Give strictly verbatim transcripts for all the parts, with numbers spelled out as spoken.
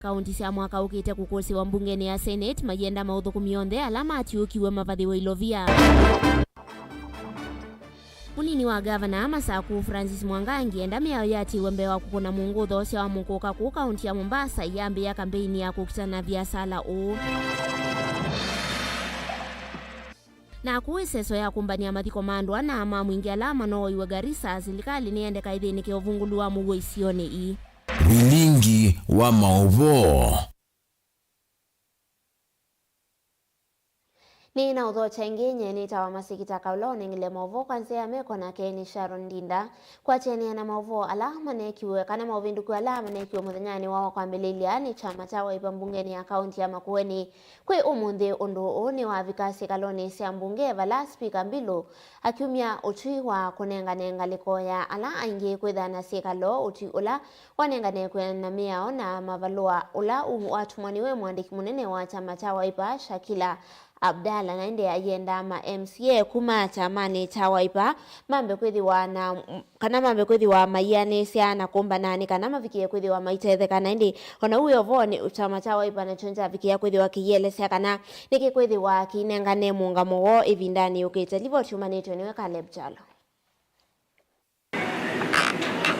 Kaunti sya mwaka ũkĩte kũkũsĩwa mbungenĩ ya Senate mayenda maũthũkũmi onthe ala matiũkiwe mavathĩwe ilovia. Mũnini wa ngavana Masaku, Francis Mwangangi, enda mĩao yatĩĩwe mbee wa kũkũna mũngũtho ũsya wa mũkũka kũu kaunti ya Mombasa yambĩĩa kambeini ya kũkitana viasala ũũ. Na kũu ĩseso ya kũmbany'a mathiko ma andũ ana ma mwingĩ ala manooiwe Garissa, silikalĩ nĩyendeka ĩthĩnĩke ũvungũlu wa mũuo isionĩ ii. Vilingi wa maũvoo. Nĩ na ũthokya ĩngĩ, nyie nĩtawa Masikita Kaũla, ũnengele maũvoo kwa nzĩa ya meko nake nĩ Sharon Ndinda. Kwatĩanĩa na maũvoo ala maneekiwe kana maũvĩndũku ala maneekiwe mũthenyanĩ wa kwambĩlĩlya nĩ kyama kya Wiper mbungenĩ ya kaunti ya Makueni, kwĩ ũmũnthĩ ũndũ ũũ nĩwavika syĩkalonĩ sya mbunge vala Spika Mbilu akyumya ũtwi wa kũnengane ngalĩko ya ala aingĩ kwĩthĩa na syĩkalo, ũtwi ũla wanenganĩtwe na mĩao na mavalũa ũla u-, watumwa nĩwe mũandĩki mũnene wa kyama kya Wiper, Shakila Abdalla, na ĩndĩ ayenda ma M C A kuma kyamanĩ kya Wiper mambe kwĩthĩwa na, kana mambe kwĩthĩwa maianĩsya na kũmbana nĩ kana mavikĩe kwĩthĩwa maitetheka. Na ĩndĩ o na ũu wĩ o vo, nĩ kyama kya Wiper nakyo kyavikĩa kwĩthĩwa kĩielesya kana nĩkĩkwĩthĩwa kĩinengane mũũngamo woo ĩvindanĩ yũkĩte. Livoti yumanĩtwe nĩwe Caleb Kyalo.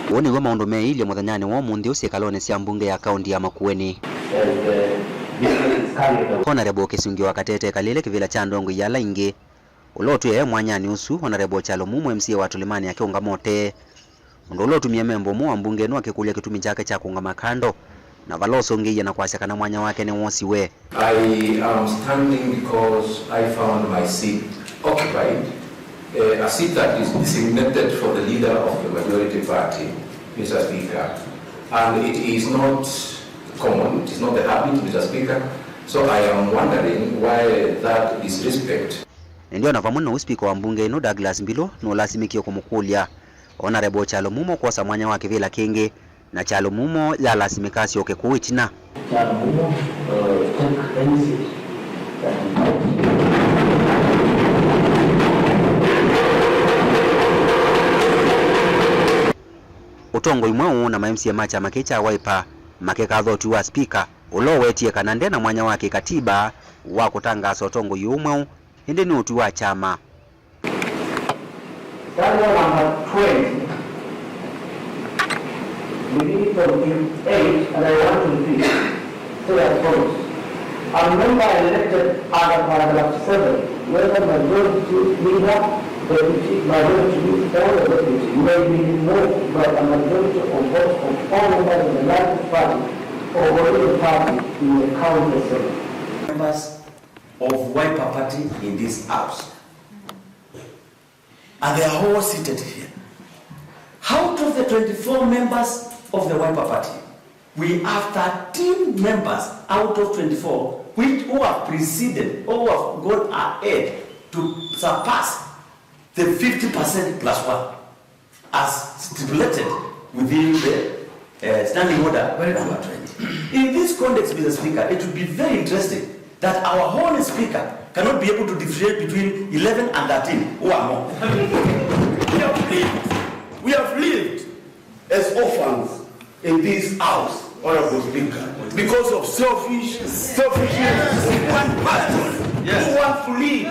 Ũũ nĩw'o maũndũ meeilye mũthenyanĩ wa ũmũnthĩ ũsyĩkalonĩ sya mbunge ya kaunti ya Makueni. Honorable Kĩsungio wa Katete ekalĩle kĩvĩla kya ndongoi ya ala aingĩ. Ũla ũtwĩe e mwanyanĩ ũsu, Honorable Kyalo Mumo, M C A wa Tũlĩmanĩ, akĩũngama ũtee, ũndũ ũla ũtumie memba ũmwe wa mbunge ĩno akĩkũlya kĩtumi kyake kya kũũngama kando, na vala ũsũngĩie na kwasya kana mwanya wake nĩwosiwe. I am standing because I found my seat occupied, eh, a seat that is designated for the leader of the majority party, Mister Speaker, and it is not common, it is not the habit, Mister Speaker, so I am wondering why that disrespect. Ĩndĩ o na vamwe na ũu, spika wa mbunge ĩno, Douglas Mbilu, nũlasimĩkie kũmũkũlya Honorable Kyalo Mumo kwosa mwanya wa kĩvĩla kĩngĩ, na Kyalo Mumo yalasimĩka asyoke kũu ĩtina. Kyalo Mumo, uh, take any seat that you want. Ũtongoi mweũ na ma M C A ma kyama kĩĩ kya Wiper makĩkatha ũtwi wa spika, ũla ũwetie kana nde na mwanya wa kĩkatiba wa kũtangaasa ũtongoi ũũ mweũ, ĩndĩ nĩ ũtwi wa kyama. Daniel number twenty, beginning from eight, and I want to repeat, say as follows. A member elected under paragraph seven, whether majority leader, deputy, majority leader, or the deputy, may be removed by a majority of votes of all members of the largest party or political party in the county assembly. Members of Wiper Party in this house. And they are all seated here. Out of the twenty-four members of the Wiper Party, we have thirteen members out of twenty-four which, who have preceded or who have gone ahead to surpass the fifty percent plus one as stipulated within the, uh, standing order number twenty. In this context, Mister Speaker, it would be very interesting that our own speaker cannot be able to differentiate between eleven and thirteen who are more. We have lived, we have lived as orphans in this house, Honorable Speaker, because of selfish, selfishness of one person who wants to live,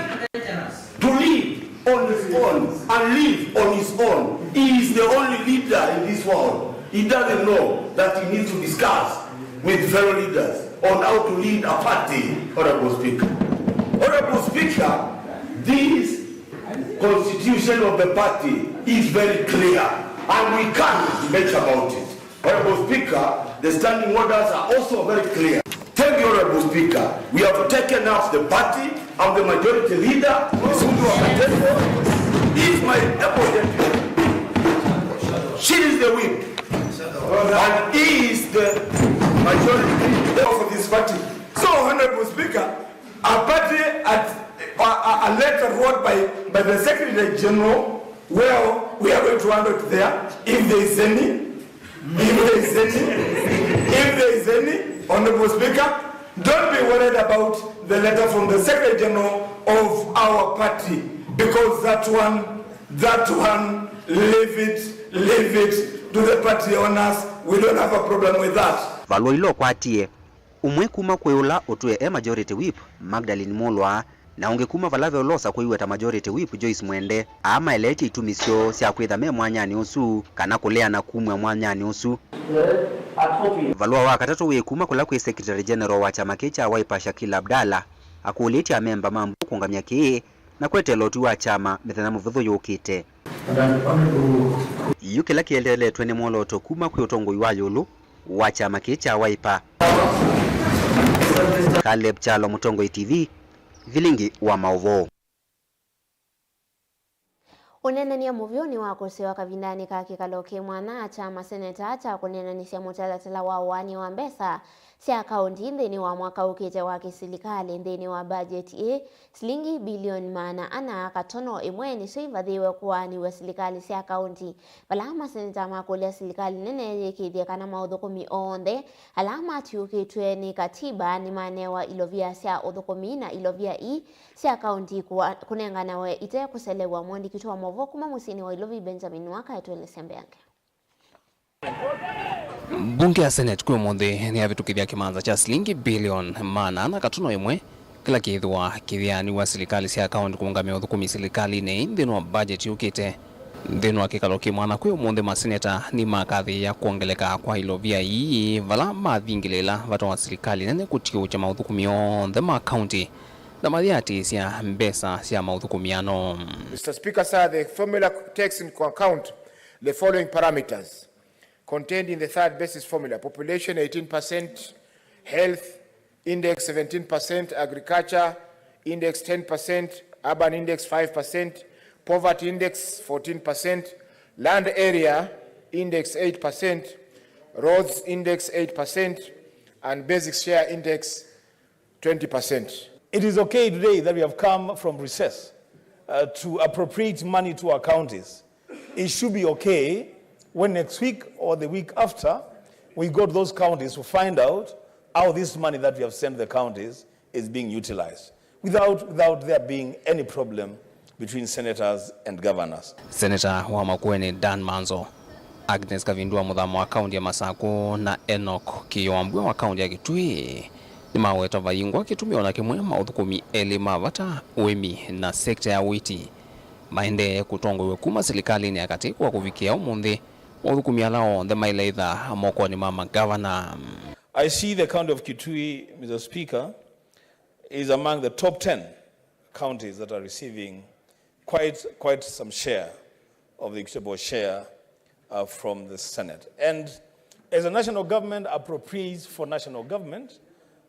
to live on his own and live on his own. He is the only leader in this world. He doesn't know that he needs to discuss with fellow leaders on how to lead a party, Honorable Speaker. Honorable Speaker, this constitution of the party is very clear and we can't make about it. Honorable Speaker, the standing orders are also very clear. Thank you, Honorable Speaker. We have taken up the party of the majority leader, Kĩsungio wa Katete, is my able deputy. She is the whip. And he is the majority leader of this party. So, Honorable Speaker, a party at, a, a, a letter wrote by, by the Secretary General, well, we are going to handle it there. If there is any, if there is any, if there is any, Honorable Speaker, don't be worried about the letter from the Secretary General of our party, because that one, that one, leave it, leave it to the party owners. We don't have a problem with that. Valũa ila ũkwatie Ũmwe kuma kwĩ ũla ũtwĩe e Majority Whip, Magdalene Mulwa, na ũngĩ kuma vala ve ũlosa kwĩw'a ta Majority Whip, Joyce Mwende, aa maeleetye itumi syoo sya kwĩtha me mwanyanĩ ũsu kana kũleana kumw'a mwanyanĩ ũsu. Valũa wa katatũ wĩ kuma kũla kwĩ Secretary General wa kyama kĩĩ kya Wiper, Shakil Abdalla, akũlĩtye amemba ma mbunge kũũngamya kĩĩ na kweteela ũtwi wa kyama mĩthenya mĩvũthũ yũkĩte. Yu kĩla kĩendeeletwe nĩ mwolooto kuma kwĩ ũtongoi wa ĩũlũ wa kyama kĩĩ kya Wiper. Caleb Kyalo, Mũtongoi T V, Vilingi wa Maũvoo. Ũneenany'a mũvyũ nĩ wa kũseũva kavindanĩ ka kĩkalo kĩ mwanya kya maseneta kya kũneenanĩsya mũtalatala wa ũaani wa mbesa sya kaũnti nthĩnĩ wa mwaka ũkĩte wa kĩsilikalĩ. Nthĩnĩ wa mbajeti ĩĩ, silingi bilioni maana ana katono ĩmwe nĩsyo ivathĩĩwe kũaanĩw'a silikalĩ sya kaũnti, vala maseneta makũlya silikalĩ nene yĩkĩĩthye kana maũthũkũmi onthe ala matiũkĩtw'e nĩ katiba nĩmanewa ilovia sya ũthũkũmi na ilovia ii sya kaũnti kũa-, kũnenganawe ite kũselew'a. Mwandĩki witũ wa maũvoo kuma mũsyĩnĩ wa Ilovi, Benjamin Waka, etũelesya mbeange. Mbunge ya Senate kwĩ ũmũnthĩ nĩyavĩtũkĩthya kĩmanza kya silingi bilioni maana ana katono ĩmwe, kĩla kĩĩthĩwa kĩyĩanĩw'a silikalĩ sya kaũnti kũũngamĩa ũthũkũmi silikalĩnĩ nthĩnĩ wa mbajeti yũkĩte. Nthĩnĩ wa kĩkalo kĩ mwanya kwĩ ũmũnthĩ, maseneta nĩmakathĩĩa kwongeleka kwa ilovia ii, vala mathingĩlĩĩla vata wa silikalĩ nene kũtiũũkya maũthũkũmi onthe ma kaũnti na mayĩatĩĩsya mbesa sya maũthũkũmi ano. Mister Speaker, sir, the formula takes into account the following parameters contained in the third basis formula: population eighteen percent, health index seventeen percent, agriculture index ten percent, urban index five percent, poverty index fourteen percent, land area index eight percent, roads index eight percent, and basic share index twenty percent. It is okay today that we have come from recess, uh, to appropriate money to our counties. It should be okay when next week or the week after we go to those counties to find out how this money that we have sent to the counties is being utilized without, without there being any problem between senators and governors. Seneta wa Makueni Dan Manzo, Agnes Kavindua Mũthama wa kaũnti ya Masakũ, na Enoch Kĩyũa Mbua wa kaũnti ya Kitui nĩmaweta vayingwa kĩtumi o na kĩmwe maũthũkũmi elĩ ma vata, ũĩmi na sekta ya ũiiti, maendee kũtongoew'a kuma silikalĩnĩ ya katĩ kwa kũvikĩa ũmũnthĩ, maũthũkũmi ala onthe maĩle ĩtha mokonĩ ma magavana. I see the county of Kitui, Mister Speaker, is among the top ten counties that are receiving quite, quite some share of the equitable share, uh, from the Senate. And as the national government appropriates for national government,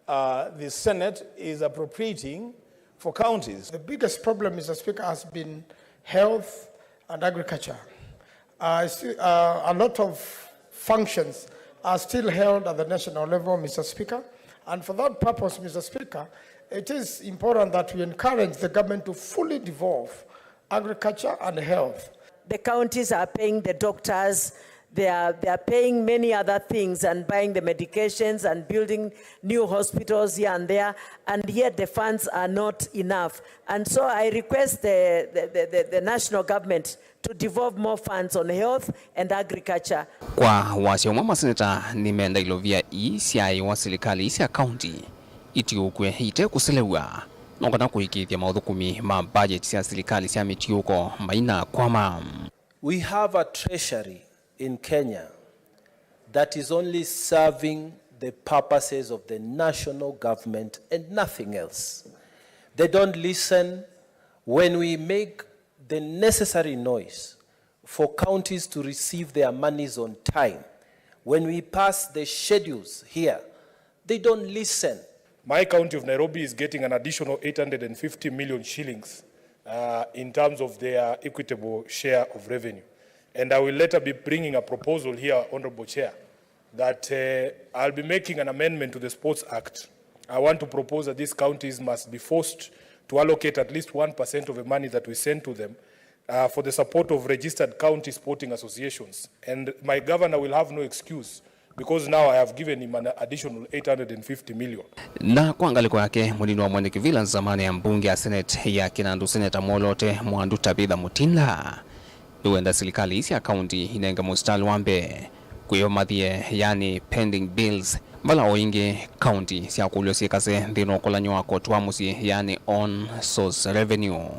uh, the Senate is appropriating for counties. The biggest problem, Mister Speaker, has been health and agriculture. Uh, I see, uh, a lot of functions are still held at the national level, Mister Speaker. And for that purpose, Mister Speaker, it is important that we encourage the government to fully devolve agriculture and health. The counties are paying the doctors, they are, they are paying many other things and buying the medications and building new hospitals here and there, and yet the funds are not enough. And so I request the, the, the, the, the national government to devolve more funds on health and agriculture. Kwa wasya ũmwe, maseneta nĩmenda ilovia ii syaĩwa silikalĩ ii sya kaũnti itiũkw'e ite kũselew'a, no kana kũĩkĩĩthya maũthũkũmi ma mbajeti sya silikalĩ sya mĩtiũko mainakwama. We have a treasury in Kenya that is only serving the purposes of the national government and nothing else. They don't listen when we make the necessary noise for counties to receive their monies on time. When we pass the schedules here, they don't listen. My county of Nairobi is getting an additional eight hundred and fifty million shillings, uh, in terms of their equitable share of revenue. And I will later be bringing a proposal here, Honorable Chair, that, uh, I'll be making an amendment to the Sports Act. I want to propose that these counties must be forced to allocate at least one percent of the money that we send to them, uh, for the support of registered county sporting associations. And my governor will have no excuse because now I have given him an additional eight hundred and fifty million. Na kwa ngalĩko yake, mũnini wa mwene kĩvĩla nzamani ya mbunge ya Senate ya Kinandu, Seneta Mwolote Mwandu Tabitha Mutinda, nĩwenda silikalĩ sya kaũnti inenge mũsitalĩ wa mbee kwĩyomathie, yani pending bills, Vala o ĩngĩ kaunti syakũlw'a syĩkase nthĩnĩ wa ũkolany'o wa koti wa mũsyĩ, yaani own source revenue,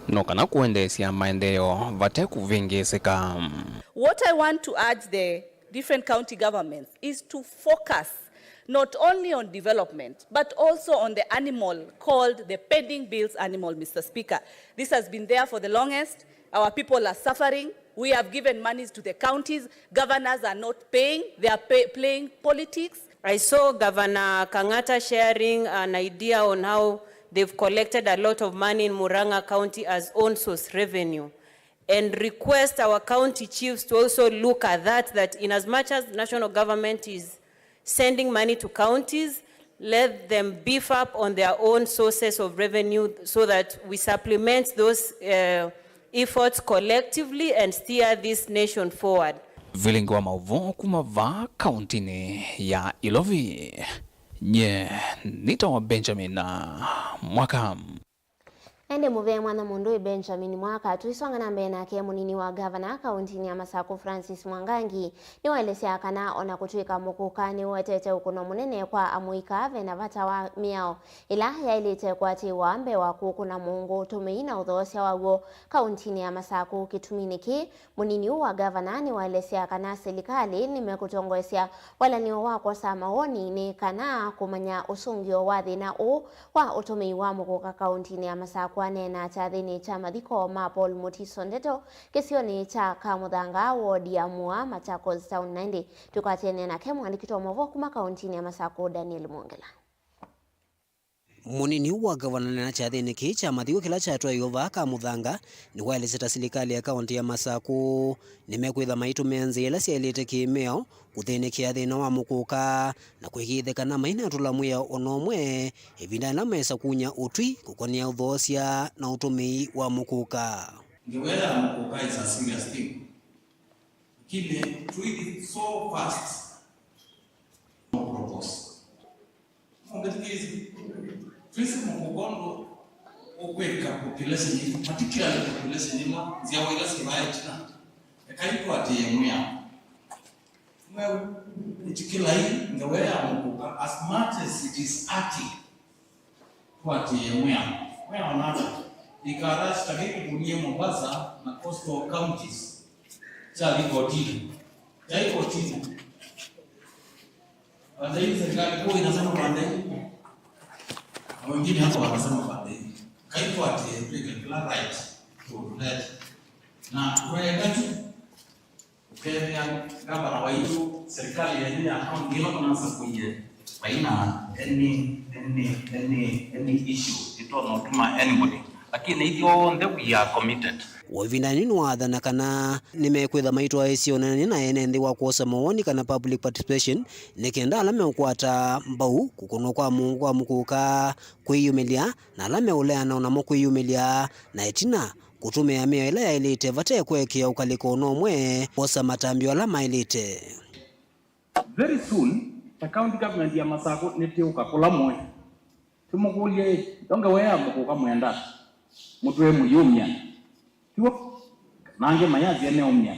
no kana kũendeesya maendeeo vate kũvĩngĩĩsĩka. What I want to urge the different county governments is to focus not only on development, but also on the animal called the pending bills animal, Mister Speaker. This has been there for the longest. Our people are suffering. We have given monies to the counties. Governors are not paying. They are pay-, playing politics. I saw Governor Kang'ata sharing an idea on how they've collected a lot of money in Murang'a County as own source revenue, and request our county chiefs to also look at that, that in as much as national government is sending money to counties, let them beef up on their own sources of revenue so that we supplement those, uh, efforts collectively and steer this nation forward. Vilingi wa maũvoo kuma vaa kauntinĩ ya Ilovi, nye nĩtawa Benjamin Mwaka. Ĩndĩ mũvea mwana mũndũ ĩ Benjamin Mwaka. Tũisonga na mbee nake, mũnini wa ngavana kauntinĩ ya Masakũ Francis Mwangangi nĩwaelesya kana o na kũtw'ĩka mũkũka nĩũetete ũkũno mũnene kwa amũika, ve na vata wa mĩao ĩla yaĩlĩte kũatĩĩwa mbee wa kũkũna mũũngũ, ũtũmĩi na ũthoosya waw'o kauntinĩ ya Masakũ. Kĩtuminĩ kĩĩ, mũnini ũũ wa ngavana nĩwaelesya kana silikalĩ nĩmekũtongoesya walany'o wa kwosa mawoni nĩ kana kũmanya ũsũngĩo wa thĩna ũũ wa ũtũmĩi wa mũkũka kauntinĩ ya Masakũ. Aneena kyathĩnĩ kya mathiko ma Paul Mutiso Ndeto kĩsionĩ kya Kamũthanga, wodi ya Mũa, Machakos Town. Na ĩndĩ twĩkwatĩanĩa nake mũandĩki wa maũvoo kuma kauntinĩ ya Masakũ, Daniel Mwongela. Mũnini wa ngavana na kyathĩnĩ kĩĩ kya mathiko kĩla kyatwaiwe vaa Kamũthanga nĩwaelesye ta silikalĩ ya kaũntĩ ya Masakũ nĩmekwĩtha maitũmĩa nzĩa ila syaĩlĩte kĩmĩao kũthĩnĩkĩa thĩna wa mũkũka na kũĩkĩĩthya kana mainatũla mwĩao o na ũmwe ĩvinda yĩla mesa kuny'a ũtwi kũkonea ũthoosya na ũtũmĩi wa mũkũka. Ngewa ya mũkũka is a serious thing. Lakini twĩthi so fast. No propose. Mũmbĩthukĩĩsye. Twĩsĩ mũkũka ũndũ ũkwĩka population ĩno, particularly population ĩla nzyawa ila syĩvaa ĩtina. Ekai tũatĩĩe mwĩao. Mwe, ĩtĩkĩlai ngewa ya mũkũka as much as it is ugly. Tũatĩĩe mwĩao. Mwĩao nata? Ĩkara stakĩkĩ kũnie Mombasa na coastal counties kyathi kotini. Kyai kotini. Pande hii serikali kuu inasema pande hii. Na wengine hapa wanasema pande hii. Kai tũatĩĩe twĩke kĩla right tũtulete. Na tweka tu. Ũkethĩa ngavana waitũ, serikali yenyu ya kaunti ĩla kũnasa kũie, vaina any, any, any, any issue ĩtonya ũtuma anybody, lakini ithyonthe we are committed. O ĩvindanĩ nĩwaathana kana nĩmekwĩtha maitwaĩĩsye ũneenany'a na ene nthĩ wa kwosa mawoni kana public participation, nĩ kenda ala meũkwata mbau kũkũnwa kwa mũũngũ wa mũkũka kwĩyumĩlya, na ala meũleana namo kwĩyumĩlya, na ĩtina kũtũmĩa mĩao ĩla yaĩlĩte vate kũekea ũkalĩko o na ũmwe kwosa matambya ala maĩlĩte. Very soon, ta county government ya Masakũ nĩtĩũka kũla mũĩ. Tũmũkũlye, yo ngewa ya mũkũka mwenda, mũtwĩe mũyũmya. Tiw'o? Na angĩ mayasya meũmya.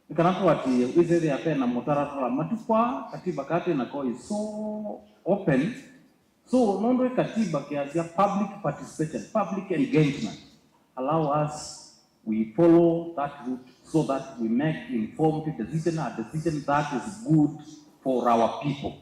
Nĩ kana tũatĩĩe, wĩsethĩa ve na mũtaratara. Matukũ aa, katiba kaa twĩ nako is so open. So, nũndũ ĩ katiba kĩasya public participation, public engagement, allow us, we follow that route so that we make informed decision, a decision that is good for our people.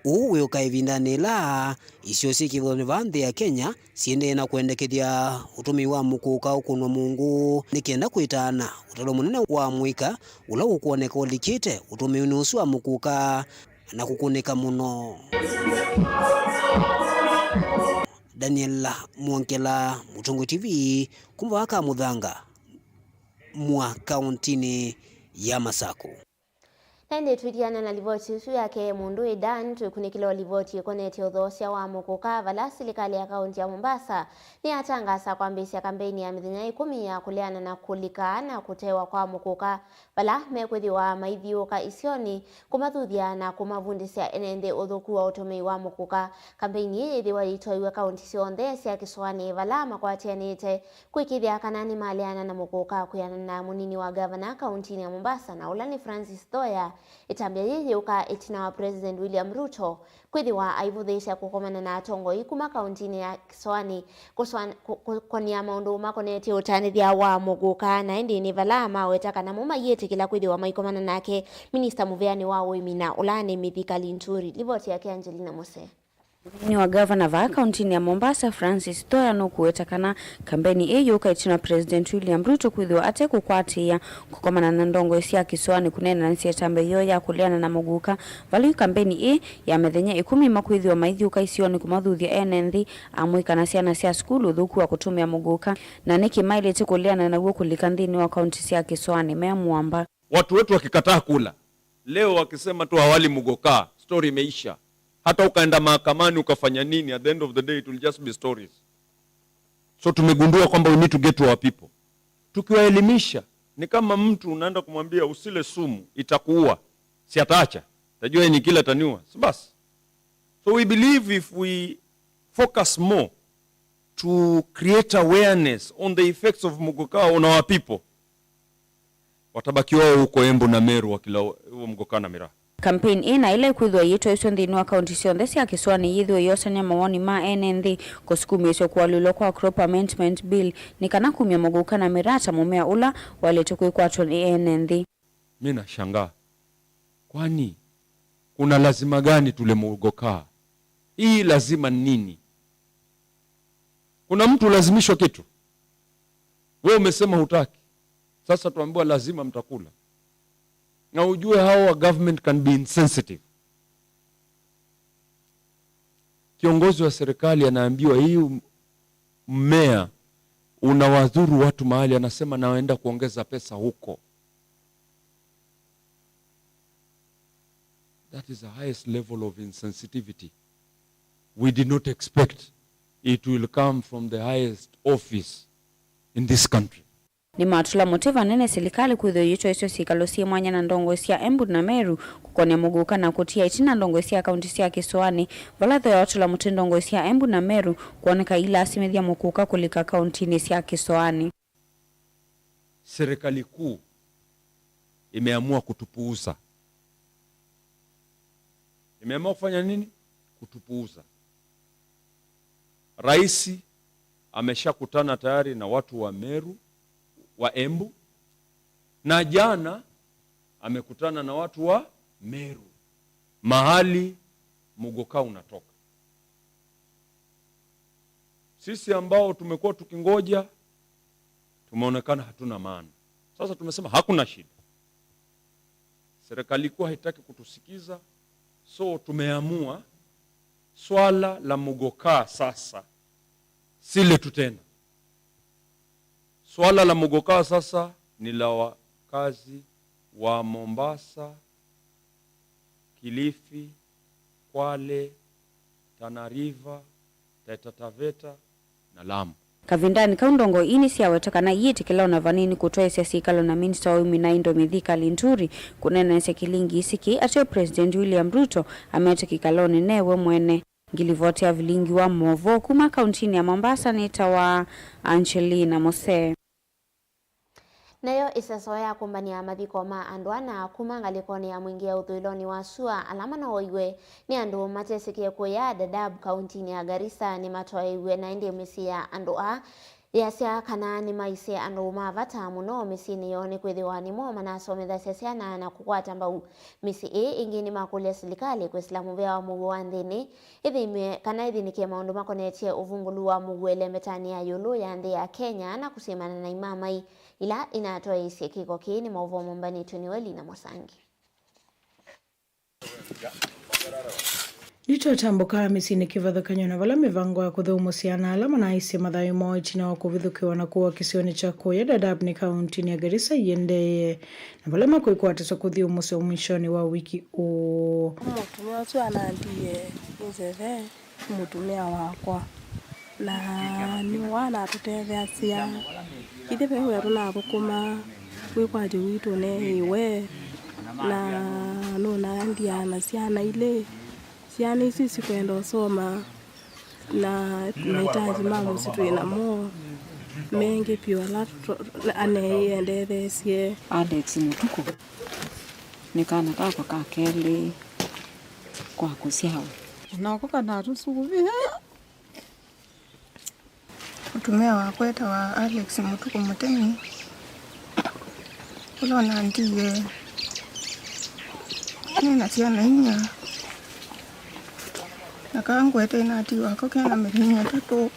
Ũu wĩũka ĩvindanĩ ĩla isio syĩ kĩvathũkany'o vaa nthĩ ya Kenya siendee na kũendekethya ũtũmĩi wa mũkũka ũkũnwa mũũngũ nĩ kenda kwĩtaana ũtalo mũnene wa mũika ũla ũkwoneka ũlikĩte ũtũmĩĩnĩ ũsu wa mũkũka na kũkũnĩka mũno. Daniel Mwongela, Mũtongoi T V, kuma vaa Kamũthanga, Mũa, kaũntinĩ ya Masakũ. Na ĩndĩ twĩtiana na livoti ĩsu yake mũndũ ĩ Dan, twĩkunĩkĩle o livoti ĩkonetye ũthoosya wa mũkũka, vala silikalĩ ya kaũnti ya Mombasa nĩyatangaasa kwambĩĩsya kambeini ya mĩthenya ĩkũmi ya kũleana na kũlika na kũtewa kwa mũkũka, vala mekwĩthĩwa maithiũũka isionĩ kũmathuthya na kũmavundĩsya ene nthĩ ũthũku wa ũtũmĩi wa mũkũka. Kambeini ĩĩ yĩthĩwa yĩtwaiwe kaũnti syonthe sya kĩsũanĩ vala makwatĩanĩte kwĩkĩĩthya kana nĩmaleana na mũkũka. Kwĩanana na mũnini wa ngavana kaũntinĩ ya Mombasa, na ũla nĩ Francis Thoya, Ĩtambya yĩĩ yĩũka ĩtina wa President William Ruto kwĩthĩwa aivũthĩĩsya kũkomana na atongoi kuma kauntinĩ ya Kĩsoanĩ kũsũan-, kũ-, kũkonĩa maũndũ makonetye ũtanĩthya wa Mũgũka, na ĩndĩ nĩ vala maweta kana mo mayĩtĩkĩla kwĩthĩwa maikomana nake Minista mũvĩanĩ wa ũĩmi na ũlaanĩ Mithika Linturi. Livoti yake Angelina Mose. Mũnini wa ngavana vaa kauntinĩ ya Mombasa, Francis Thoya, nũkũweta kana kambeni ĩĩ yũka ĩtina wa President William Ruto kwĩthĩwa ate kũkwatĩĩa kũkomana na ndongoi sya kĩsoanĩ kũneena na ĩtambya yoo ya kũleana na Mũgũka. Vala yu kambeni ĩĩ ya mĩthenya ĩkũmi makwĩthĩwa maithyũka isionĩ kũmathuthya ene nthĩ, amũika na syana sya sukulu ũthũku wa kũtũmĩa Mũgũka, na nĩkĩ maĩlĩte kũleana naw'o kũlika nthĩnĩ wa kaunti sya kĩsoanĩ me mũamba. Watu wetu wakikataa kula, leo wakisema tu hawali Mugoka, story imeisha. Hata ukaenda mahakamani ukafanya nini, at the end of the day it will just be stories. So tumegundua kwamba we need to get to our people. Tukiwaelimisha, ni kama mtu unaenda kumwambia usile sumu, itakuua. Si ataacha. Tajua ni kila taniwa. Si basi. So we believe if we focus more to create awareness on the effects of Mugoka on our people, watabaki wao huko Embu na Meru wakila huo Mugoka na miraa. Campaign ĩĩ na ĩla ĩkwĩthĩwa ĩyĩtwaĩsw'a nthĩnĩ wa kaunti syonthe sya kĩsoanĩ yĩthĩwe yosany'a mawoni ma ene nthĩ kũsukumĩĩsya kũalyũlwa kwa Crop Amendment Bill nĩ kana kumya Mũgũka na miraa ta mũmea ũla waĩlĩte kwĩkwatwa nĩ ene nthĩ. Mi nashangaa. Kwani kuna lazima gani tule Mugoka? Hii lazima nini? Kuna mtu lazimishwa kitu? Wewe umesema hutaki. Sasa tuambiwa lazima mtakula. Na ujue how a government can be insensitive. Kiongozi wa serikali anaambiwa hii mmea unawadhuru watu mahali, anasema naenda kuongeza pesa huko. That is the highest level of insensitivity. We did not expect it will come from the highest office in this country. Nĩmatũla mũtĩ vanene silikalĩ kwĩthĩwa ĩyĩtwaĩsw'a syĩkalo syĩ mwanya na ndongoi sya Embu na Meru kũkonĩa Mũgũka na kũtia ĩtina ndongoi sya kaunti sya kĩsoanĩ, vala Thoya watũla mũtĩ ndongoi sya Embu na Meru kwoneka ilasimĩthya Mũgũka kũlika kauntinĩ sya kĩsoanĩ. Serikali kuu imeamua kutupuuza. Imeamua kufanya nini? Kutupuuza. Rais ameshakutana tayari na watu wa Meru, wa Embu, na jana amekutana na watu wa Meru, mahali Muguka unatoka. Sisi ambao tumekuwa tukingoja, tumeonekana hatuna maana. Sasa tumesema hakuna shida. Serikali kuu haitaki kutusikiza, so tumeamua swala la Muguka sasa si letu tena. Swala la Muguka sasa ni la wakazi wa Mombasa, Kilifi, Kwale, Tana River, Taita Taveta na Lamu. Kavindanĩ kau, ndongoi ii nĩsyaweta kana iyĩtĩkĩla ona vanini kũtwaĩsya syĩkalo na minista wa ũĩmi na indo Mithika Linturi kũneenanĩsya kĩlingi isi kĩĩ ateo President William Ruto amete kĩkalonĩ ne we mwene. Ngilivoti ya vilingi wa movoo kuma kauntinĩ ya Mombasa nĩtawa Angelina Mose. Nayo ĩseso ya kũmbanĩa mathiko ma andũ ana kuma ngalĩkonĩ ya Mwingi ya ũthũĩlonĩ wa sua ala manoeiwe nĩ andũ matesĩkĩe kũya Dadaab kauntinĩ ya Garissa nĩmatwaĩiw'e, na ĩndĩ mĩsyĩ ya andũ aa yasya kana nĩmaisye andũ ma vata mũno mĩsyĩnĩ yoo nĩkwĩthĩwa nĩmo manasomethasya syana na kũkwata mbau mĩsyĩ ĩĩ. Ĩngĩ nĩmakũlya silikalĩ kwĩsĩla mũvea wa mũuo wa nthĩnĩ ĩthĩmĩe kana ĩthĩnĩkĩe maũndũ makonetye ũvungũlu wa mũuo ĩlembetanĩ ya ĩũlũ ya nthĩ ya Kenya na kũsyĩmana na imamai ila inatwaĩĩsye kĩko kĩĩ. Nĩ maũvoo mombanĩtw'e nĩ Welina Mũsangi. Nĩtwatambũkaa mĩsyĩnĩ kĩvathũkany'o na vala mĩvango ya kũthũmũsya ana ala manaisye mathayũ moo ĩtina wa kũvithũkĩwa na kũwa kĩsionĩ kya kũya Dadaab nĩ kauntinĩ ya Garissa iendeee, na vala makwĩkwatĩswa kũthyũmũsya mwishonĩ wa wiki ũũ. Mũtumĩa ũsu anandiie nĩ nzeve. Mũtumĩa wakwa, na nĩwe wanatũtetheasya. Ithyĩ ve wĩa tũnathũkũma, wĩkwatyo witũ neeiwe, na nũnandiaa na syana ilĩ. Syana isu sikwenda ũsoma, na mahitaji ma mũsyĩ twĩ namo mengĩ vyũ ala tũ-, aneie ndetheesye. Alex Mũtukũ. Nĩ kana kakwa ka kelĩ kwa kũsyawa. Nako kanatũsũvĩa. Mũtumĩa wakwa etawa Alex Mũtukũ Mũtemi, ũla ũnandiie nĩ na syana inya, na kaa ngwete inatiwa ko kena mĩthenya ĩtatũ.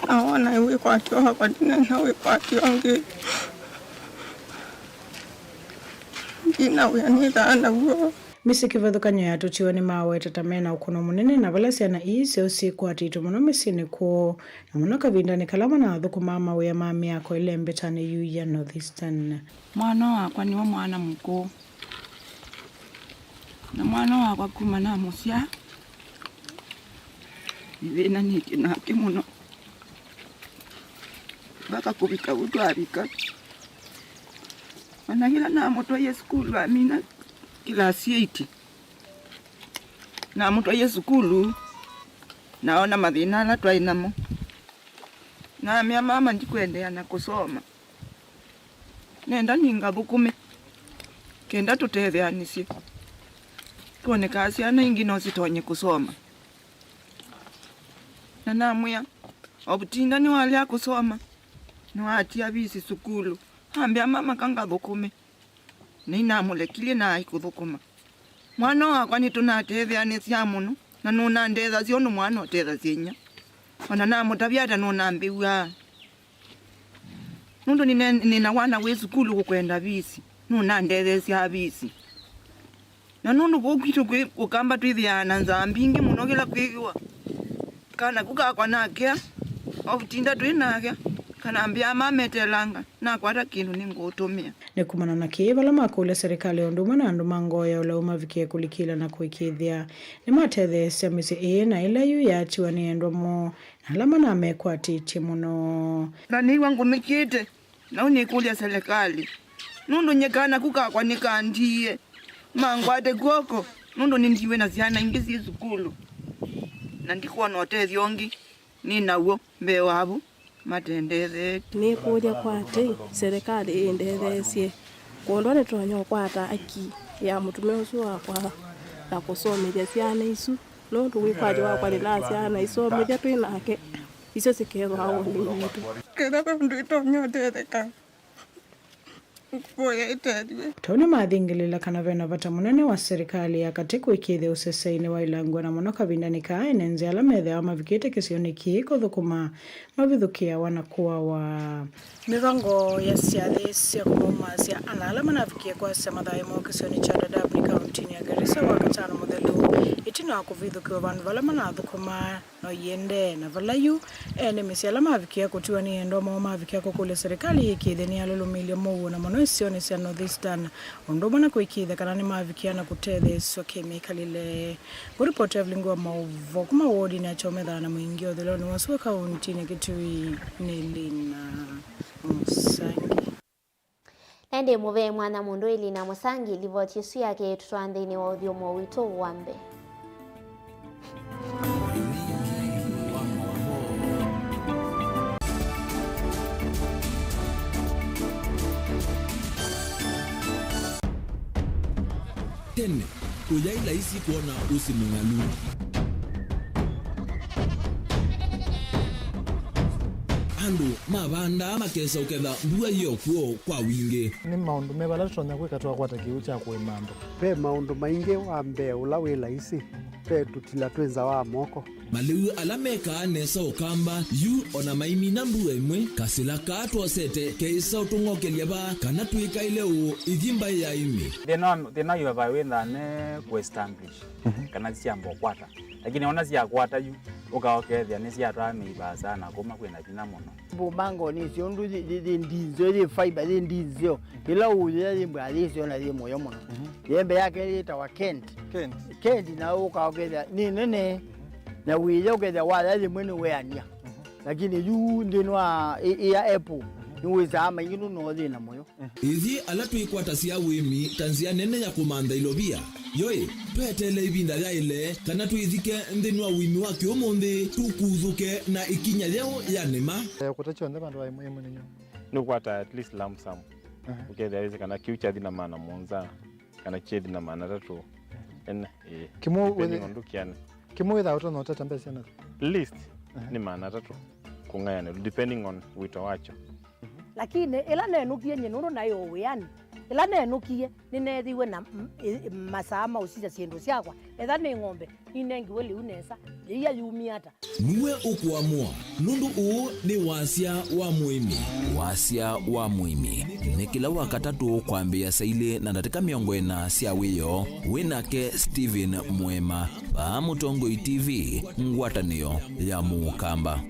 Na wona wĩkwatyo wakwa, ndinena wĩkwatyo ũngĩ. Ndina wĩa nĩthaa naw'o. Mĩsyĩ kĩvathũkany'o yatũtiwe nĩmaweta ta mena ũkũno mũnene, na vala syana ii syoo syĩkwatĩtwe mũno mĩsyĩnĩ kwoo, na mũno kavindanĩ kala manathũkũmaa mawĩa ma mĩako ĩla ĩmbetanĩ yu ya North Eastern. Mwana wakwa nĩwe mwana mũkũũ, na mwana wakwa kuma namũsyaa, nĩthĩnanĩtye nake mũno, mpaka kũvika ũu twavika. Ona yĩla namũtwaie sukulu amina kĩlasi eight, namũtwaie sukulu, naona mathĩna ala twaĩ namo. Namea, "Mama, ndikwendeea na kũsoma. Nenda nĩngathũkũme, kenda tũtetheanĩsye. Twonekaa syana ingĩ no sitonye kũsoma." Na namwĩa, "O vutinda nĩwalea kũsoma, nĩwatia visi sukulu." Ambĩa, "Mama, ka ngathũkũme." Na inamũlekilye na aikũthũkũma. Mwana wakwa nĩtũnatetheanĩsya mũno, na nũnandethasya ũndũ mwana ũtethasya inyia. Ona namũtavya ata nũnambĩw'aa. Nũndũ nĩne-, nĩna wana wĩ sukulu ũkwenda visi, nũnandetheesya visi. Na nũndũ kũu kwitũ kwĩ Ũkamba twĩthĩaa na nzaa mbingĩ mũno kĩla kwĩthĩwa kana ku kakwa nakea, o vutinda twĩ nake, kana mbĩaa mametelanga, nakwata kĩndũ nĩngũũtũmĩa. Nĩ kumana na kĩĩ, vala makũlya serikali o ũndũ ũmwe na andũ ma ngoo ya ũlau mavikie kũlikĩla na kũĩkĩĩthya, nĩmatetheesya mĩsyĩ ĩĩ na ĩla yu yaatiwa nĩ endwa moo na ala manamekwatĩtye mũno. Na nĩw'a ngũmĩkĩte. Na ũnĩkũlya selekalĩ, nũndũ nyie kana ku kakwa nĩkandiie, mangwate kw'oko, nũndũ nĩndiwe na syana ingĩ syĩ sukulu, na ndikwona ũtethyo ũngĩ nĩ naw'o mbee wa vu matendetheetye. Nĩkũlya kwa atĩĩ, selekalĩ ĩndetheesye kwondũ nĩtonya ũkwata aki ya mũtumĩa ũsu wakwa na kũsomethya syana isu. Nũndũ wĩkwatyo wakwa nĩnasyaa na isomethya twĩ nake, isyo sikethwa ũnĩ witũ. Kethwa ve ũndũ ĩtonya ũtetheka, ngũvoya ĩtethw'e. Tau nĩmathingĩlĩla kana ve na vata mũnene wa serikali ya katĩ kũĩkĩĩthya ũseseinĩ wa ilangwa, na mũno kavindanĩ kaa ene nzĩa ala methĩawa mavikĩte kĩsionĩ kĩĩ kũthũkũma mavithũkĩawa na kũawa. Mĩvango ya syathĩ sya kũmaumaasya ana ala manavikie kwasya mathaĩ moo kĩsionĩ kya Dadaab nĩ kauntinĩ ya Garissa Wakatano mũthelu, ĩtina wa kũvithũkĩwa vandũ vala manathũkũmaa no iendee. Na vala yu, ene mĩsyĩ ala mavikie kũtiwa nĩ endwa moo mavikie kũkũlya serikali yĩkĩĩthye nĩyalũlũmĩilye mũuo, na mũno isionĩ sya North Eastern, ũndũ ũmwe na kũĩkĩĩthya kana nĩmavikia na kũtetheesw'a kĩmĩkalĩle. Ngũripoti Evelyn Ngua Maũvoo kuma wodinĩ ya Kyometha na Mwingĩ ũthũĩlonĩ wa sua kauntinĩ ya Kitui nĩ Lina Mũsangi. Na ĩndĩ mũvee mwanya mũndũ Lina Mũsangi livoti ĩsu yake ĩtũtwaa nthĩnĩ wa ũthyũmũo witũ wa mbee. Tene, kũyaĩ laisi kwona ũsi mũng'alu. Andũ mavandaa makesa ũketha mbua yĩ o kw'o kwa wingĩ. Nĩ maũndũ meva ala tũtonya kwĩka twakwata kĩw'ũ kya kũĩma andũ? Ve maũndũ maingĩ. Wa mbee ũla wĩ laisi, ve tũtila twĩ nza wa moko. Malĩu ala mekaa nesa Ũkamba yu o na maimina mbua ĩmwe, kasĩla kaa twosete keĩsa ũtũng'okelya vaa kana twĩkaĩle ũũ ithi mbaĩ ya ĩmĩ. Thĩna wa, thĩna wa ivavaĩ wĩthaa ne kũ establish, mhm, kana syamba ũkwata. Lakini ona syakwata yu, ũka ũkethĩa nĩsyatwaa mĩi vaasa na kũma kwĩna vinya mũno. Mbumbango nĩsyo ũndũ yĩ, yĩ, yĩ ndinzeo, yĩ fiber, yĩ ndinzeo. Ĩla ũũyĩa yĩ mbaa yĩsyo na yĩ mũyo mũno. Mhm. Yembe yake yĩtawa Kent. Kent. Kent na ũka ũkethĩa nĩ nene, na wĩya ũkethĩa waya yĩmwe nĩ weania. Mhm. Lakini yu nthĩnĩ wa ĩ-, ĩya apple, mhm, nĩwĩsaa maingĩ nũno yĩ na mũyo. Ithyĩ ala twĩkwatasya ũĩmi ta nzĩa nene ya kũmantha ilovia, yoĩ, tweteele ĩvinda yaĩle kana twĩthike nthĩnĩ wa ũĩmi wa kĩũmũnthĩ, tũkuthũke na ĩkinya yeũ ya nĩma. Eh, kũta kyonthe vandũ va ĩmwe ĩmwe nĩ nyũmũ. Nĩũkwata at least lump sum. Ũkethĩa wĩsĩ kana kĩu kyathi na maana mũonza, kana kyethi na maana atatũ. Ene, ĩĩ. Kĩmwe depending wĩthĩ-, on ndũkĩane. Kĩmwe wĩthaa ũtonya ũtata mbesa syana? Least, aha, nĩ maana atatũ kũng'ayanĩlwa, depending on wĩto wakyo. Lakini ĩla nenũkie nyie, nũndũ naĩ o wĩanĩ, ĩla nenũkie, nĩneethiwe na m-, ĩ-, masaa ma ũsisya syĩndũ syakwa. Etha nĩ ng'ombe, ninengiwe lĩu nesa, yĩia yumie ata? Nue ũkũamũa, nũndũ ũũ nĩ wasya wa mũĩmi. Wasya wa mũĩmi nĩ kĩla Wakatatũ kwambĩĩa saa ilĩ na ndatĩka mĩongo ĩna sya wĩoo. Wĩ nake Stephen Mũema, vaa Mũtongoi T V, ngwatanĩo ya Mũkamba.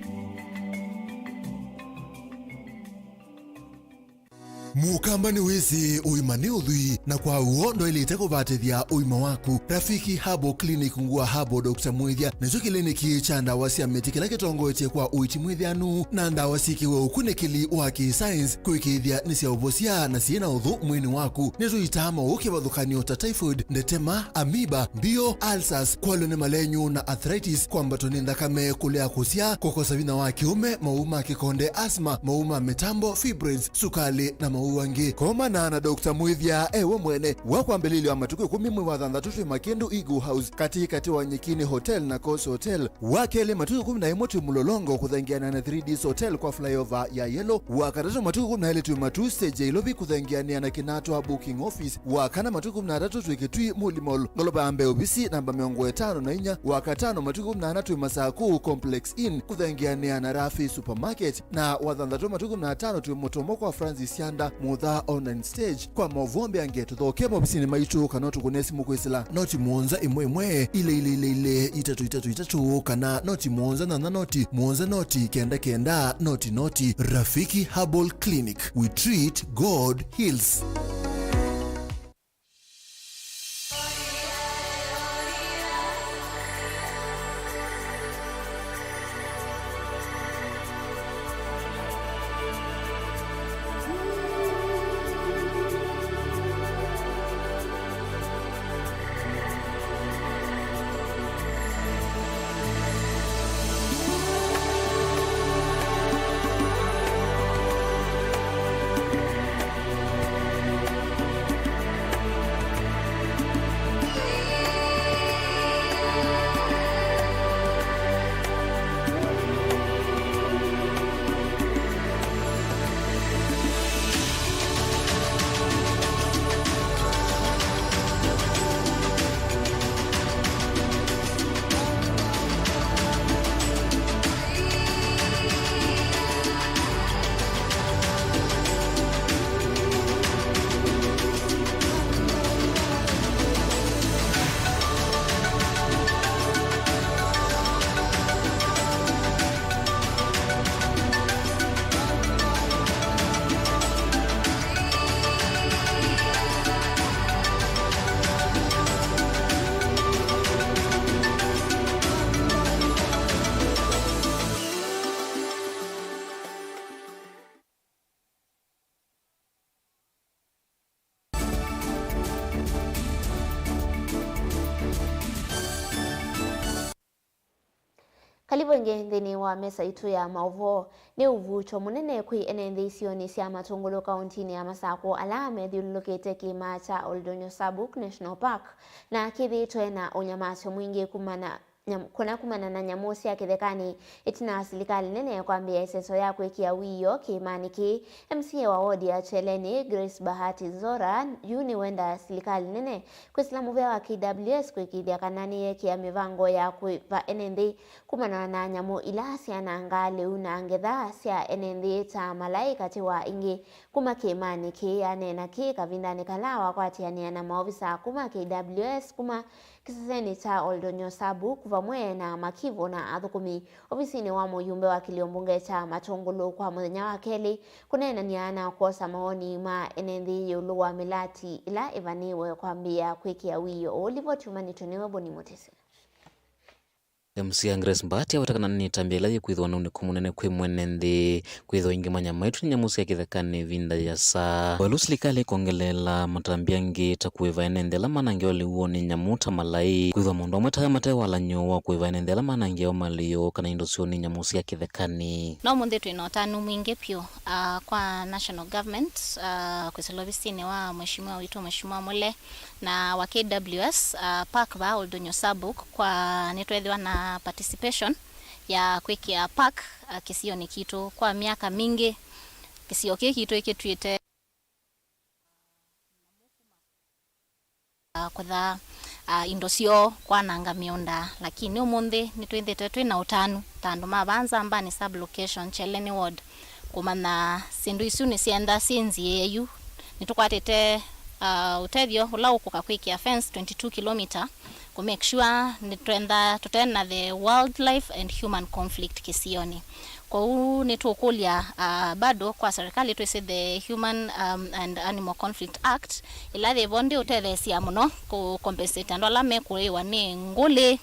Mũkamba nĩwĩsĩ ũima nĩ ũthwii, na kwa w'o ndwaĩlĩte kũvatĩthya ũima waku. Rafiki Herbal Clinic ngũa Herbal Doctor Mwĩthya nĩkyo kĩliniki kya ndawa sya mĩtĩ kĩla kĩtongoetye kwa ũiiti mwĩthĩanu na ndawa syĩkĩwe ũkunĩkĩli wa kĩ-science kũĩkĩĩthya nĩ sya ũvosya na syĩ na ũthũ mwĩĩnĩ waku. Nĩtũitaa maũũ kĩvathũkany'o ta typhoid, ndetema, amoeba, mbio, ulcers, kwalwa nĩ malenyu na arthritis, kwambatwa nĩ nthakame, kũlea kũsyaa, kũkosa vinya wa kĩũme, maũũ ma kĩkonde, asthma, maũũ ma mĩtambo, fibroids, sukalĩ, na maũũ angĩ. Komana na Doctor Mwĩthya e we mwene. Wa kwambĩlĩlyo wa matukũ ĩkũmi mwei wa thanthatũ twĩ Makĩndũ Eagle House, katĩ katĩ wa Nyikini Hotel na Coast Hotel. Wa kelĩ matukũ ĩkũmi na ĩmwe twĩ Mũlolongo kũthengeana na three Ds Hotel kwa flyover ya Yellow. Wa katatũ matukũ ĩkũmi na elĩ twĩ Matuu stage ya Ilovi kũthengeanĩa na Kinatwa booking office. Wa kana matukũ ĩkũmi na atatũ twĩ Kitui Muli Mall, ngolova ya mbee ovisi namba mĩongo ĩtano na inya. Wa katano matukũ ĩkũmi na ana twĩ Masakũ Complex Inn kũthengeanĩa na Rafi Supermarket. Na wa thanthatũ matukũ ĩkũmi na atano twĩ Mũtomo kwa Francis Sianda, Mutha Online Stage. Kwa maũvoo mbeange tũthoke maovisinĩ maitũ kana ũtũkũne simũ kwĩsĩla noti mũonza ĩmwe ĩmwe, ilĩ ilĩ ilĩ ilĩ, itatũ itatũ itatũ, kana noti mũonza nyanya noti, mũonza noti, kenda kenda, noti noti. Rafiki Herbal Clinic, we treat, God heals. Kalĩvu ĩngĩ nthĩnĩ wa mesa itũ ya maũvoo. Nĩ ũvuũkyo mũnene kwĩ ene nthĩ isionĩ sya Matũngũlũ kaũntinĩ ya Masakũ ala methyũlũlũkĩte kĩĩma kya Oldonyosabuk National Park na kĩthĩĩtwe na ũnyamasyo mwingĩ kumana nyam-, kũna kumana na nyamũ sya kĩthekanĩ, ĩtina wa silikalĩ nene kwambĩĩa ĩseso ya kwĩkĩa wiio kĩĩmanĩ kĩĩ. M C A wa wodi ya Cheleni, Grace Bahati Zora, yu nĩwenda silikalĩ nene kwĩsĩla mũvĩa wa K W S kũĩkĩĩthya kana nĩyekĩa mĩvango ya kũĩva ene nthĩ kumana na nyamũ ila syanangaa lĩu na ngetha sya ene nthĩ ta malaĩ katĩ wa ingĩ kuma kĩĩmanĩ kĩĩ. Aneena kĩĩ kavindanĩ kala wakwatĩanĩa na maovisa kuma K W S kuma kĩsesenĩ kya Oldonyosabuk vamwe na makivũ na athũkũmi ovisinĩ wa mũyumbe wa kĩlio mbunge kya Matũngũlũ kwa mũthenya wa kelĩ, kũneenany'a na kwosa mawoni ma ene nthĩ ĩũlũ wa mĩlati ĩla ĩvanĩĩwe kwambĩĩa kwĩkĩa wiio. Ũũ livoti umanĩtwe nĩwe Boni Mũtĩsĩ. M C A Grace Mbati aweta kana nĩ ĩtambya ĩla yĩkwĩthĩwa na ũnĩkũ mũnene kwĩ mwene nthĩ, kwĩthĩwa ingĩ ma nyamũ isu nĩ nyamũ sya kĩthekanĩ ĩvinda yĩasa. O ĩla silikalĩ ĩkongeleela matambya angĩ ta kũĩva ene nthĩ ala manangĩwa lĩu woo nĩ nyamũ ta malaĩ, kwĩthĩwa maũndũ amwe ta aya mate walany'o wa kũĩva ene nthĩ ala manangĩawa malĩu kana indo syoo nĩ nyamũ sya kĩthekanĩ. No ũmũnthĩ twĩ na ũtanu mwingĩ vyũ, ah, kwa national government, ah, kwĩsĩla ovisinĩ wa Mheshimiwa witũ, Mheshimiwa Mule, na wa K W S, ah, park va Oldonyo Sabuk, kwa nĩtweethĩwa na participation ya kwĩkĩa park, ah, kĩsionĩ kitũ. Kwa myaka mingĩ, kĩsio kĩĩ kitũ ĩkĩtw'ĩte ah, kũthaa, ah, indo syoo, kwananga mĩũnda, lakini ũmũnthĩ nĩtwĩthĩĩtwe twĩ na ũtanu ta andũ ma vaa Nzambani sub-location, Cheleni ward, kũmanya syĩndũ isu nĩsyenda syĩ nziĩe yu. Nĩtũkwatĩte, ah, ũtethyo ũla ũkũka kwĩkĩa fence twenty-two kilometer kũ make sure nĩtwenda tũte na the wildlife and human conflict kĩsionĩ. Kwoou nĩtũkũlya, ah, bado kwa serikali twĩsĩ the Human, um, and Animal Conflict Act, ĩla yĩvo ndĩ ũtetheesya mũno kũ compensate andũ ala mekũĩwa nĩ ngũlĩ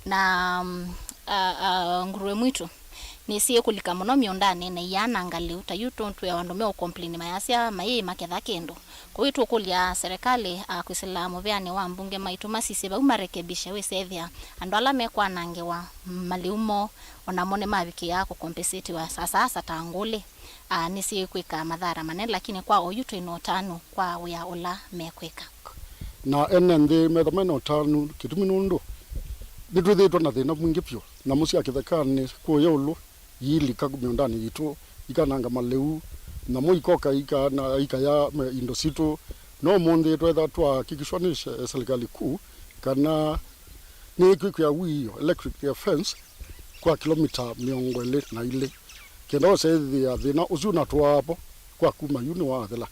na, um, ah, ah, ngũrũe mwitũ. Nĩsyĩkũlika mũno mĩũndanĩ na iyananga lĩu. Ta yu tũ-, twĩ andũ meũ complain mayasya mayĩĩ maketha kĩndũ. Kwoou tũkũlya serikali, ah, kwĩsĩla mũvĩanĩ wa mbunge maitũ masisye vau marekebishe wĩsethĩa andũ ala mekwanangĩwa malĩu moo, o namo nĩmavikĩaa kũkompesĩtiwa sasa asa ta ngũlĩ, ah, nĩsyĩkwĩka mathara manene, lakini kwa oyu twĩ na ũtanu kwa wĩa ũla mekwĩka. Na ene nthĩ metha mena ũtanu, kĩtumi nũndũ nĩtwĩthĩĩtwe na thĩna mwingĩ vyũ. Nyamũ sya kĩthekanĩ kũũya ĩũlũ iilika mĩũndanĩ yitũ, ikananga malĩu, nyamũ ikoka ikana-, ikaya me-, indo sitũ. No ũmũnthĩ twetha twahakikishwa nĩ se-, serikali kuu kana nĩkwĩkĩa wiio, electric fence, kwa kilomita mĩongo ĩlĩ na ilĩ, kenda ũsethĩa thĩna ũsu ũnatũaa vo kwa kuma yu nĩwathela.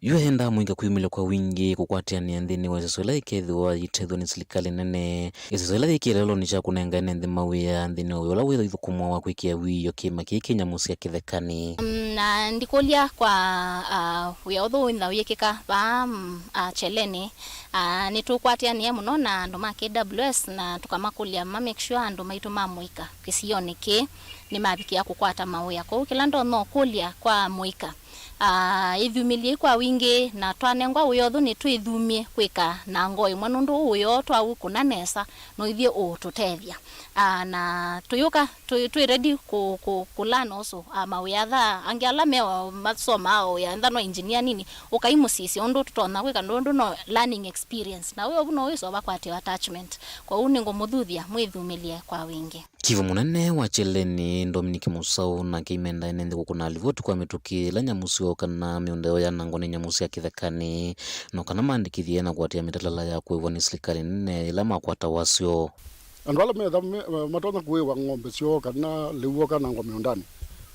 Yu endaa mũika kwĩmĩlya kwa wingĩ kũkwatĩanĩa nthĩnĩ wa ĩseso ĩla ĩkethĩwa yĩtethw'a nĩ silikalĩ nene, ĩseso ĩla yĩkĩĩte lelonĩ sya kũnenga ene nthĩ mawĩa nthĩnĩ wa wĩa ũla wĩthũkũmwa wa kwĩkĩa wiio kĩĩma kĩĩ kĩ nyamũ sya kĩthekanĩ. Mm, na ndikũlya kwa, ah, wĩa ũthũ wĩtha ũyĩkĩka vaa, mm, ah, Cheleni, ah, nĩtũkwatĩanĩa mũno na andũ ma K W S na tũkamakũlya ma make sure andũ maitũ ma mũika kĩsionĩ kĩĩ nĩmavikĩa kũkwata mawĩa. Kwoou kĩla ndonya ũkũlya kwa mũika, ah, ĩthumĩlyei kwa wingĩ, na twanengwa wĩa ũthũ nĩtwĩthumye kwĩka na ngoo ĩmwe, nũndũ ũũ wĩa twaũkũna nesa no ithyĩ ũũtũtethya. Ah, na tũyũka twĩ, twĩ ready kũ, kũ, kũ learn also, ah, mawĩa thaa angĩ ala me o masomaa o wĩa, enda no engineer nini, ũkaimũsisya ũndũ tũtonya kwĩka, nũndũ no learning experience. Na wĩ ovu no wĩsova kwatĩwa attachment. Kwoou nĩngũmũthuthya mwĩthumĩlye kwa wingĩ. Chifu mũnene wa Cheleni, Dominic Musau, nake aimenda ene nthĩ kũkũna livoti kwa mĩtũkĩ ĩla nyamũ syoo kana mĩũnda yoo yanangwa nĩ nyamũ sya kĩthekanĩ, no kana maandĩkĩthye na kũatĩĩa mĩtalatala ya kũĩvwa nĩ silikalĩ nene yĩla makwata wasyo. Andũ ala metha me-, matonya kũĩwa ng'ombe syoo kana lĩu woo kanangwa mĩũndanĩ,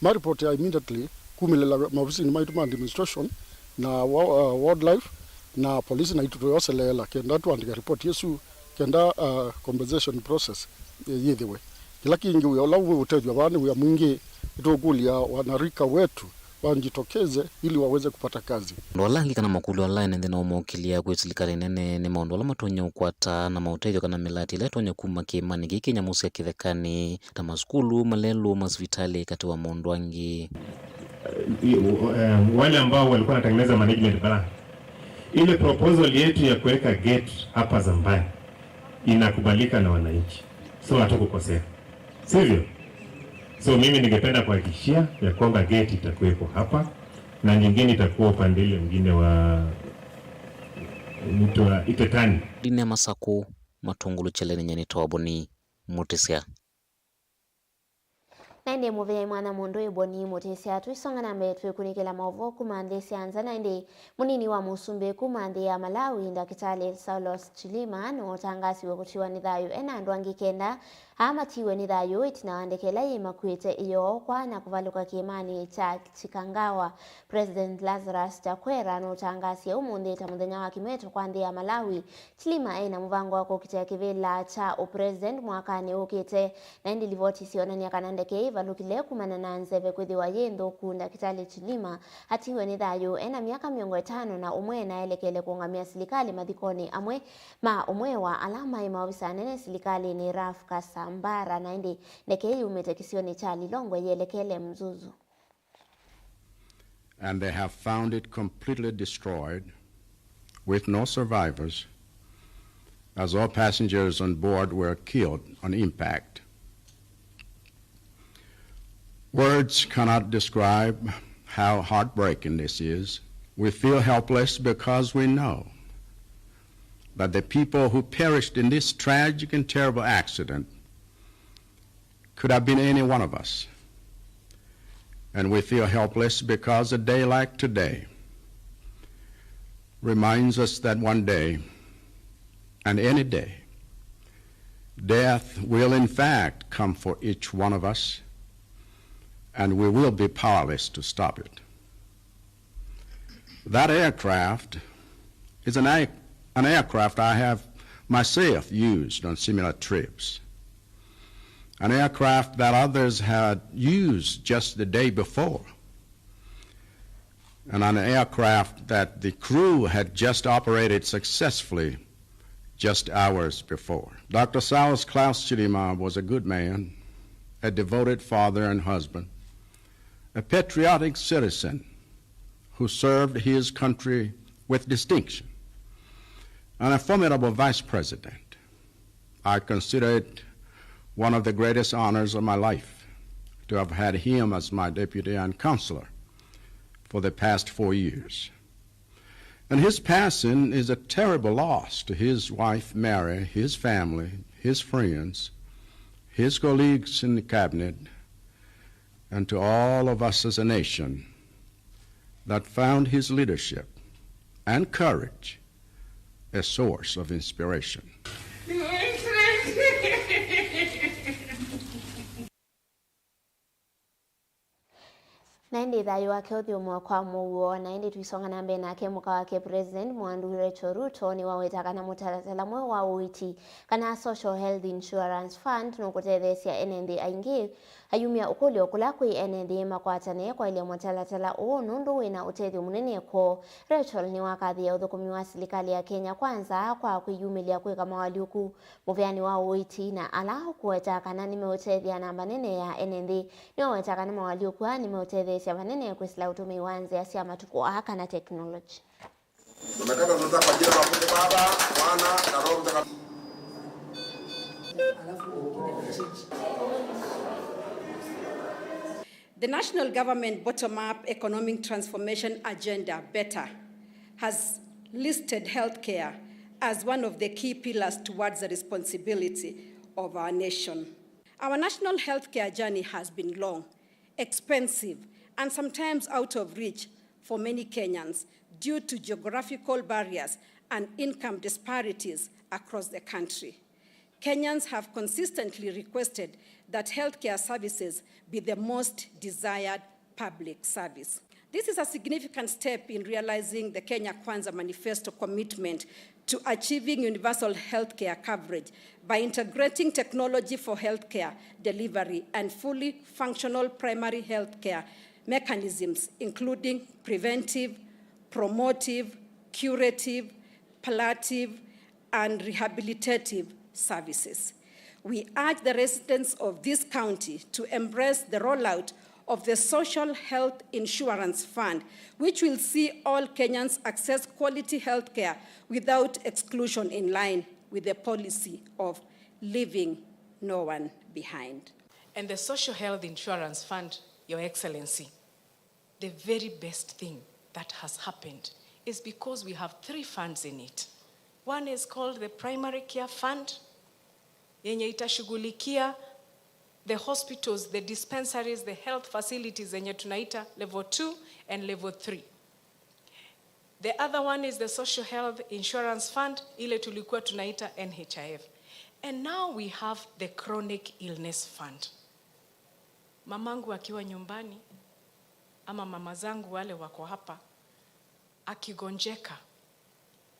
maripotĩa immediately kumĩlĩla maovisinĩ maitũ ma administration na wa-, uh, wildlife na polisi, na itũ tũyoseleela kenda tũandĩke report ĩsu kenda, uh, compensation process, eh, yĩthĩwe. Kĩla kĩngĩ, wĩa ũla wĩ ũtethw'a vaa nĩ wĩa mwingĩ. Nĩtũkũlya wanarika wetu wajitokeze ili waweze kupata kazi. Andũ ala angĩ kana makũlyo ala ene nthĩ nao mookĩlya kwĩ silikalĩ nene nĩ maũndũ ala matonya ũkwata na maũtethyo kana mĩlatĩ ĩla ĩtonya kuma kĩĩmanĩ kĩĩ kĩ nyamũ sya kĩthekanĩ, ta masukulu, malelũ, masivitalĩ, katĩ wa maũndũ angĩ. Eh, wale ambao walikuwa wanatengeneza management plan, ile proposal yetu ya kuweka gate hapa Zambani inakubalika na wananchi, so hatukukosea, sivyo? So mimi ningependa kuhakikishia ya kwamba gate itakuwepo hapa na nyingine itakuwa upande ile mwingine wa, inaitwa Itetani. Ndine Masaku, Matungulu Cheleni, nyie nĩtawa Boni Mutisya. Na ĩndĩ mũvea mwana mũndũ ĩboni mũtĩsya. Tũisonga na mbee twĩkunĩkĩla maũvoo kuma nthĩ sya nza. Na ĩndĩ mũnini wa mũsumbĩ kuma nthĩ ya Malawi, Ndakĩtalĩ Saulos Chilima, nũũtangaasiwe kũtiwa nĩ thayũ e na andũ angĩ kenda aa matiwe nĩ thayũ ĩtina wa ndeke ĩla yĩmakuĩte ĩyooka na kũvalũka kĩĩmanĩ kya Chikangawa. President Lazarus Chakwera nũũtangaasie ũmũnthĩ ta mũthenya wa kĩmeto kwa nthĩ ya Malawi. Chilima e na mũvango wa kũkitĩa kĩvĩla kya ũpresident mwakanĩ ũkĩte, na ĩndĩ livoti syonany'a kana ndeke ĩĩ Valũkile kumana na nzeve kwĩthĩwa yĩ nthũku. Ndakĩtalĩ Chilima atiiwe nĩ thayũ ena myaka mĩongo ĩtano na ũmwe na elekele kũũngamĩa silikalĩ mathikonĩ amwe ma ũmwe wa ala maĩ maovisa anene silikalĩnĩ, Ralph Kasambara, na ĩndĩ ndeke yumĩte kĩsionĩ kya Lilongwe yelekele Mzuzu. And they have found it completely destroyed, with no survivors, as all passengers on board were killed on impact. Words cannot describe how heartbreaking this is. We feel helpless because we know that the people who perished in this tragic and terrible accident could have been any one of us. And we feel helpless because a day like today reminds us that one day, and any day, death will in fact come for each one of us, and we will be powerless to stop it. That aircraft is an, air, an aircraft I have myself used on similar trips, an aircraft that others had used just the day before, and an aircraft that the crew had just operated successfully just hours before. Doctor Saulos Klaus Chilima was a good man, a devoted father and husband, a patriotic citizen who served his country with distinction, and a formidable vice president. I consider it one of the greatest honors of my life to have had him as my deputy and counselor for the past four years. And his passing is a terrible loss to his wife Mary, his family, his friends, his colleagues in the cabinet, and to all of us as a nation that found his leadership and courage a source of inspiration. Na ĩndĩ thayũ wake ũthyũmũe kwa mũuo. Na ĩndĩ tũisonga na mbee nake, mũka wake President Mwandu Rachel Ruto nĩwaweta kana mũtalatala mweũ wa ũiiti, kana Social Health Insurance Fund, nũkũtetheesya ene nthĩ aingĩ. Ayumya ũkũlyo kũla kwĩ ene nthĩ makwatane kwaĩlya mũtalatala ũũ nũndũ wĩna ũtethyo mũnene kwoo. Rachel nĩwakathĩĩa ũthũkũmi wa silikalĩ ya Kenya Kwanza kwa kwĩyumĩlya kwĩka mawalyũku mũveanĩ wa ũiiti, na ala ũkũweta kana nĩmeũtethya namba nene ya ene nthĩ. Nĩwaweta kana mawalyũku aa nĩmeũtetheesya vanene kwĩsĩla ũtũmĩi wa nzĩa sya matukũ aa kana teknolongyi. Tunakata tunataka kwa jina la Mungu Baba, Mwana na Roho Mtakatifu. The national government bottom-up economic transformation agenda, better, has listed healthcare as one of the key pillars towards the responsibility of our nation. Our national healthcare journey has been long, expensive, and sometimes out of reach for many Kenyans due to geographical barriers and income disparities across the country. Kenyans have consistently requested that healthcare services be the most desired public service. This is a significant step in realizing the Kenya Kwanza Manifesto commitment to achieving universal healthcare coverage by integrating technology for healthcare delivery and fully functional primary healthcare mechanisms, including preventive, promotive, curative, palliative, and rehabilitative services. We urge the residents of this county to embrace the rollout of the Social Health Insurance Fund, which will see all Kenyans access quality health care without exclusion, in line with the policy of leaving no one behind. And the Social Health Insurance Fund, Your Excellency, the very best thing that has happened is because we have three funds in it. One is called the Primary Care Fund, yenye itashughulikia the hospitals, the dispensaries, the health facilities zenye tunaita level two and level three. The other one is the Social Health Insurance Fund, ile tulikuwa tunaita N H I F. And now we have the Chronic Illness Fund. Mamangu akiwa nyumbani, ama mama zangu wale wako hapa, akigonjeka,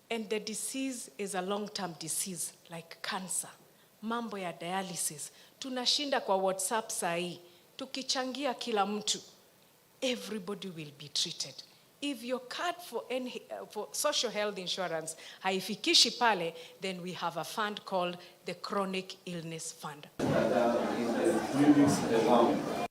and the disease is a long-term disease like cancer, mambo ya dialysis, tunashinda kwa WhatsApp saa hii, Tukichangia kila mtu, everybody will be treated. If your card for, N- uh, for social health insurance haifikishi pale, then we have a fund called the Chronic Illness Fund. That is the three weeks ago.